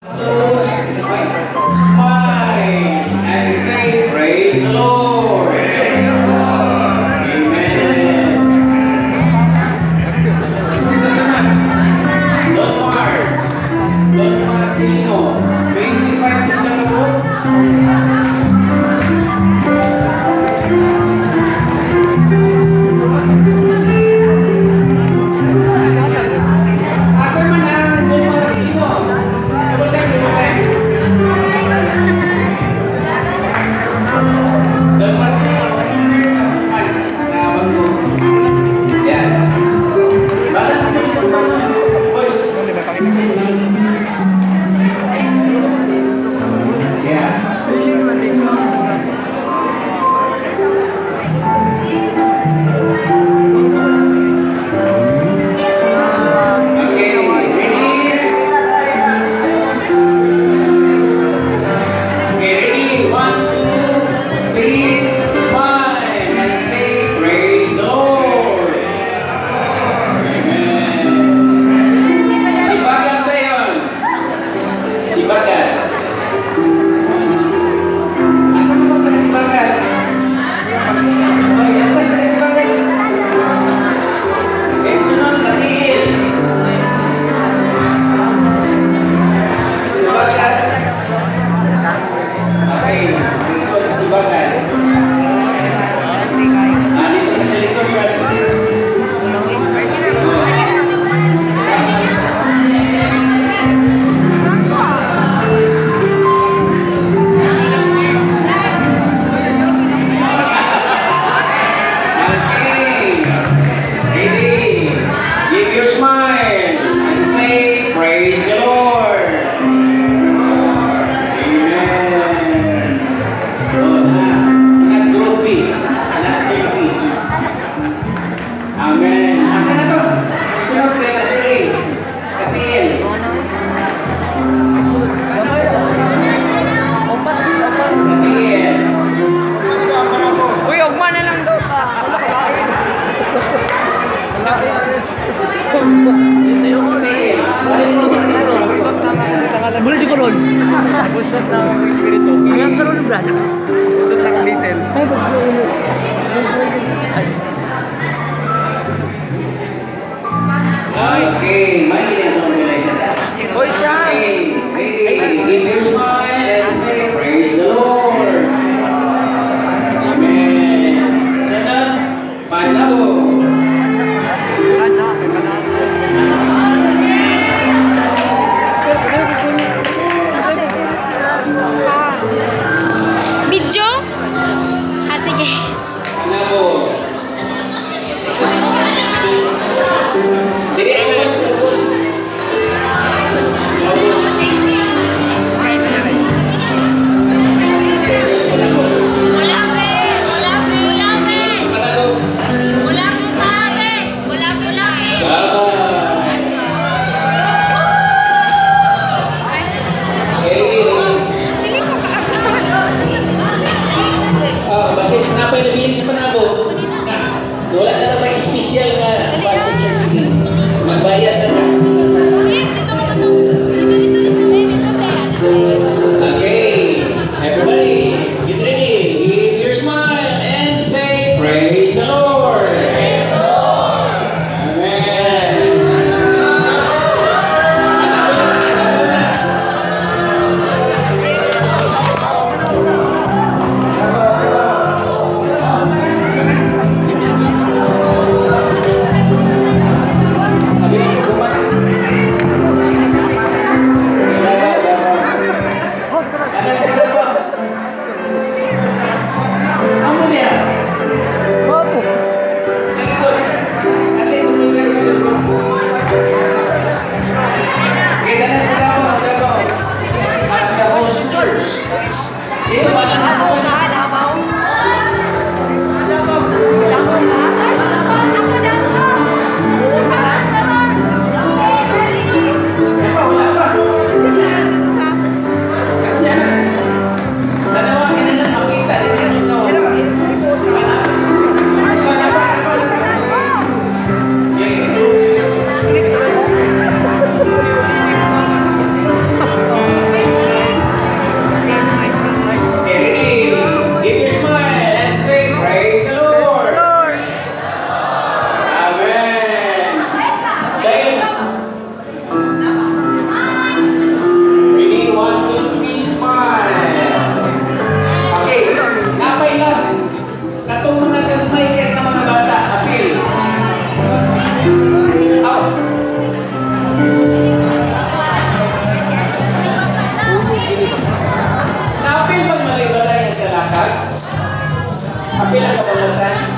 Smile and say, "Praise the Lord." Amen. Don Mar, Don Marcino, 25 na ka po. Asa man ang Don Marcino? Double time, double time. Don Marcino, mga sister sa pan, sa bangko. Yan. Balance na yung mga boys. Yeah. Okay, ready? Okay, ready? One, two, three, smile and say, "Praise the Lord." Amen. Sibagan tayo. Sibagan. Asa ka ba taga Sibagan? Oy, ano ba taga Sibagan? Eh, sunod, Katil. Sibagan. Okay, sunod, Sibagan. Ah, dito ka sa likod, brad. Oh. Okay. Ready? Give your smile and say, "Praise the Lord." Amen. Oh, na. Not groupie, not selfie. Amen. Asa na to? Sunod kay Katil. Katil. Katil. Uy, ugma na lang daw ka. Katil. Mula di ko ron. Gusto na ang espiritu. Ang karon, brad. Gusto na ang diesel. Ay, pagsulo. Okay, may ginagawa nila isa. Hoy, Chan! Okay, ready? Give your smile and say, "Praise the Lord." Amen. Sunod, Panabo. Video? Ah, sige. Panabo. Dili ako. Apil ang kabangwasan.